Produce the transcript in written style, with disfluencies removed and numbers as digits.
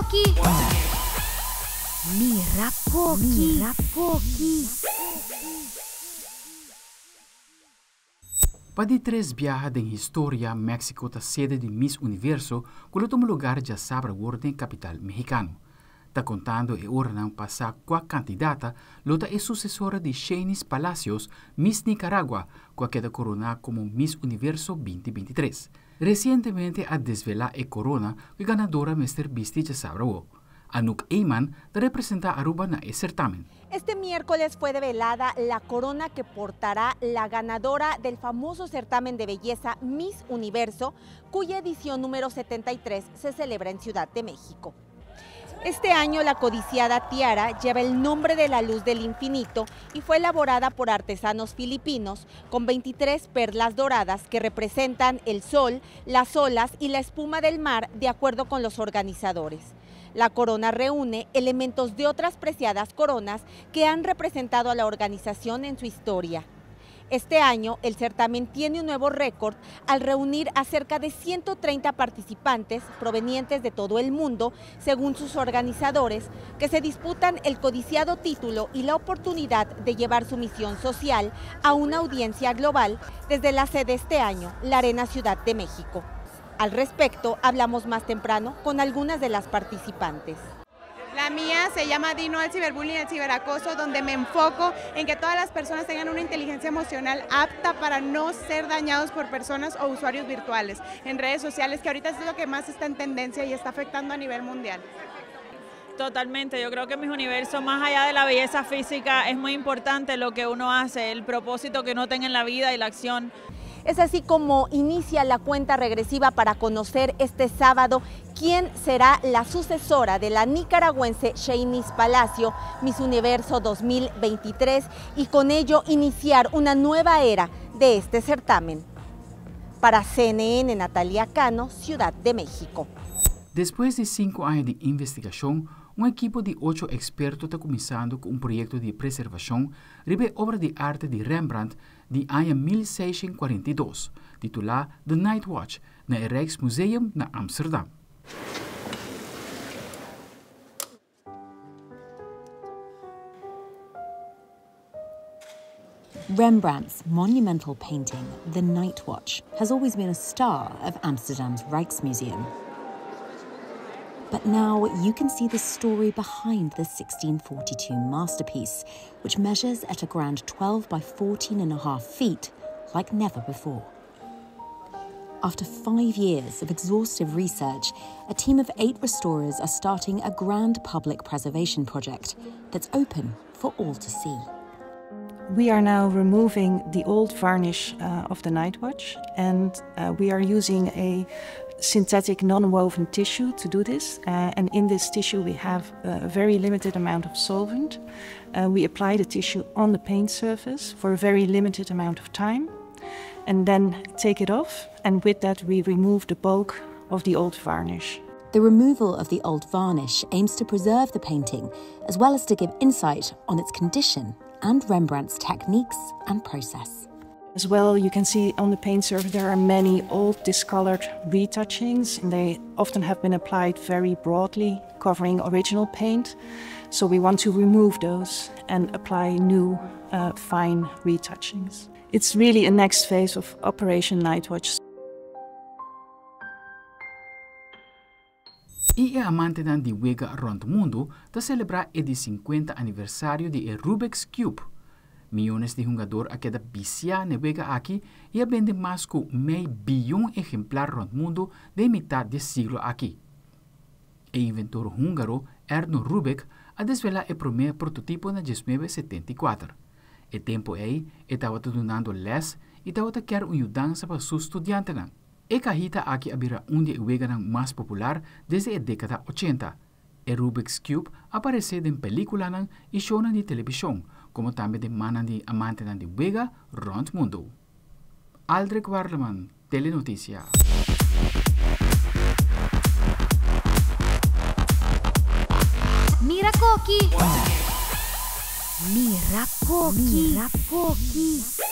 Koki! Mira Koki! Mira Koki! Pa di tres biaha den historia, Mexico ta sede di Miss Universo, cu lo tuma lugar diasabra awor den capital Mexicano. Ta contando e oranan pa sa cua candidata lo ta e sucesora di Sheynnis Palacios, Miss Nicaragua, cu a keda corona como Miss Universo 2023. Recientemente a desvela e corona cu e ganadora mester bisti diasabra awor. Anouk Eyman ta representa Aruba na e certamen. Este miércoles fue develada la corona que portará la ganadora del famoso certamen de belleza Miss Universo, cuya edición número 73 se celebra en Ciudad de México. Este año la codiciada tiara lleva el nombre de la luz del infinito y fue elaborada por artesanos filipinos con 23 perlas doradas que representan el sol, las olas y la espuma del mar, de acuerdo con los organizadores. La corona reúne elementos de otras preciadas coronas que han representado a la organización en su historia. Este año, el certamen tiene un nuevo récord al reunir a cerca de 130 participantes provenientes de todo el mundo, según sus organizadores, que se disputan el codiciado título y la oportunidad de llevar su misión social a una audiencia global desde la sede este año, la Arena Ciudad de México. Al respecto, hablamos más temprano con algunas de las participantes. La mía se llama Di no al ciberbullying y al ciberacoso, donde me enfoco en que todas las personas tengan una inteligencia emocional apta para no ser dañados por personas o usuarios virtuales en redes sociales, que ahorita es lo que más está en tendencia y está afectando a nivel mundial. Totalmente, yo creo que Miss Universo, más allá de la belleza física, es muy importante lo que uno hace, el propósito que uno tenga en la vida y la acción. Es así como inicia la cuenta regresiva para conocer este sábado quién será la sucesora de la nicaragüense Sheynnis Palacio, Miss Universo 2023, y con ello iniciar una nueva era de este certamen. Para CNN, Natalia Cano, Ciudad de México. Despues di 5 aña di investigacion, un ekipo di 8 experto ta cuminsando cu un proyecto di preservacion riba e obra di arte di Rembrandt di aña 1642, titula The Night Watch, na e Rijksmuseum na Amsterdam. Rembrandt's monumental painting, The Night Watch, has always been a star of Amsterdam's Rijksmuseum. But now you can see the story behind the 1642 masterpiece, which measures at a grand 12 by 14.5 feet, like never before. After 5 years of exhaustive research, a team of 8 restorers are starting a grand public preservation project that's open for all to see. We are now removing the old varnish of the Night Watch, and we are using a synthetic non-woven tissue to do this. And in this tissue we have a very limited amount of solvent. We apply the tissue on the paint surface for a very limited amount of time, and then take it off, and with that we remove the bulk of the old varnish. The removal of the old varnish aims to preserve the painting, as well as to give insight on its condition and Rembrandt's techniques and process. As well, you can see on the paint surface there are many old discolored retouchings, and they often have been applied very broadly, covering original paint. So we want to remove those and apply new fine retouchings. It's really a next phase of Operation Night Watch. Y e amantenan di wega rond mundo ta celebra e di 50 aniversario di e Rubik's Cube. Miyones di hungador a keda bicia n'e wega aki y a bende mas cu mei biyon ehemplar rond mundo den mitad di e siglo aki. E inventor húngaro Ernő Rubik a desvela e prome prototipo na 1974. E tempo ei e tabata dunando les y tabata kier un yudansa pa su studiantenan. E cajita aki a bira un di e weganan mas popular desde e decada 80. E Rubik's Cube a aparece den peliculanan y shownan di television, como tambe den mannan di amantenan di wega rond mundo. Aldrich Warleman, Telenoticia. Mira Koki! Mira Koki! Mira Koki!